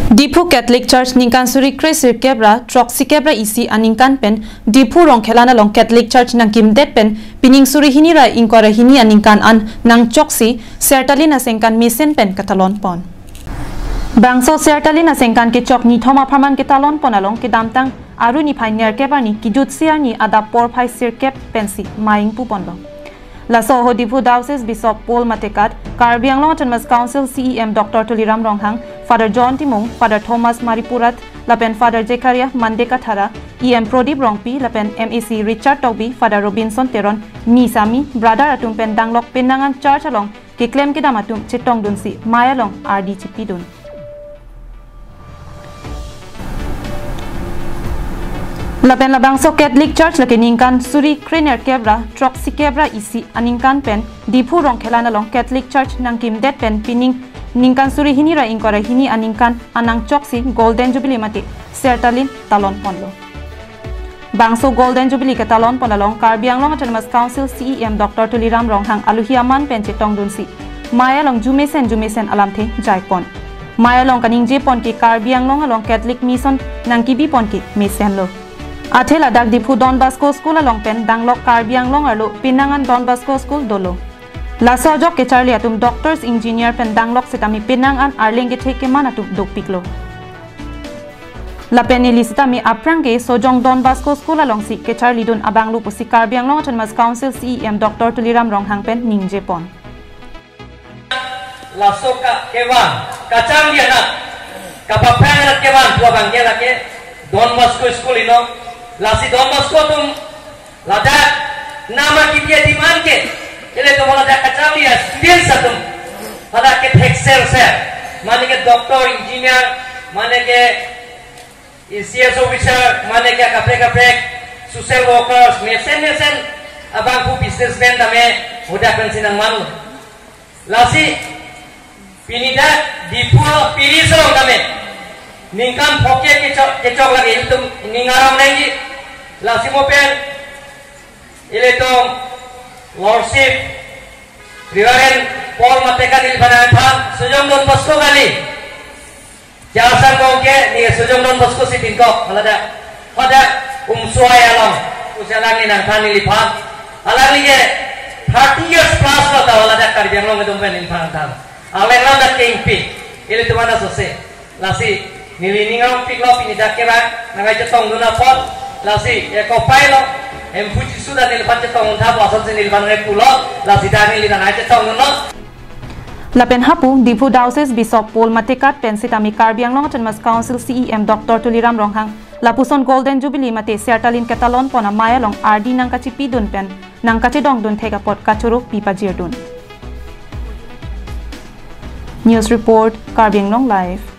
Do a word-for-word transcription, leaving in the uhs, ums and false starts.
Diphu Catholic Church ningkan suri kre sirkep ra throk sikep ra isi aningkan pen Diphu Rongkhelan along Catholic Church nangkimdet pen pining suri hini ra ingkoi ra hini aningkan an nangchoksi Sertalin asengkan mesen pen katalon pon. Bangso Sertalin asengkan kechok nithom apharman ketalon pon along kedamtang Aru niphai nerkep arni kijutsi arni adap porphai sirkep pensi ma ingpu ponlo. Laso ahut Diphu Diocese Bishop Paul Matekat, Karbi Anglong Autonomous Council C E M Doctor Tuliram Ronghang, Father John Timung, Father Thomas Maripurat, lapen Father Zechariah Mande Kathara, E M Prodip Rongpi, lapen M A C Richard Tokbi, Father Robinson Teron, Nisami, Brother atum pen danglok penang an church along keklem kedam atum chetongdunsi mei along ardi chipidun. Lapen labangso Catholic Church lake ningkan suri kre nerkep ra throk sikep ra isi aningkan pen Diphu Rongkhelan along Catholic Church nangkimdet pen pining ningkan suri hini ra ingkoi ra hini aningkan an nangchoksi Golden Jubilee mate Sertalin talon ponlo. Bangso Golden Jubilee ketalon pon along Karbi Anglong Autonomous Council C E M Doctor Tuliram Ronghang aluhi aman pen chetongdunsi mei along jumesen jumesen alamthe jaipon. Mei along kaningje pon ke Karbi Anglong along Catholic Mission nangkibi pon ke mesenlo. Athe ladak Diphu Don Bosco School along pen danglok Karbi Anglong arlo penang an Don Bosco School dolo. Laso ajok kecharli atum doctors, engineer pen danglok sitame penang an arleng kethe keman atum dopiklo. Lapen neli sitame aphrang ke Sojong Don Bosco School alongsi kecharlidun abanglo pusi Karbi Anglong Autonomous Council C E M Doctor Tuliram Ronghang pen ningje pon. Laso ka kevan kachangli anak, kapaphrang anak kevan pu abang ke lake Don Bosco School ino. Lasi Don Bosco atum ladak nama kipi adim an ke, ilitum ladak kachangli a-students atum ladak kethekserser, mane ke doctor, engineer, mane ke A C S officer, mane ke kaprek kaprek social workers, mesen mesen abangphu businessman tame hadak pensi nangman. Lasi pini dak Diphu piri song tame ningkan phokep kechok, kechok lake ilitum ning arong nangji. Lasi mo pen ilitum Lordship Reverend Paul Matekat neliphan nangthan, Sojong Don Bosco kali. Jarsang bong ke ne Sojong Don Bosco si pingkok, haladak, hadak Umswai along, pusi alangli nangthan neliphan. Alangli ke thirty years plus lo ta haladak Karbi Anglong atum pen neliphan nangthan. Alang lam dak ke ingpi, ilitum ana sose. Lasi neli ning arongpiklo pini dak kevan nangkachetongdun apot. Lasi ekopai lo, Hemphu Jisu ta neliphan chetongdun tha pu asonsi neliphan nangkepulo. Lasi dak neli nangkachetongdunlo. Lapen hapu Diphu Diocese Bishop Paul Matekat pen sitame Karbi Anglong Autonomous Council C E M Doctor Tuliram Ronghang lapuson Golden Jubilee mate Sertalin ketalon pon amei along ardi nangkachipidun pen nangkachedongdun thek apot kachoro pipajirdun. News report, Karbi Anglong Live.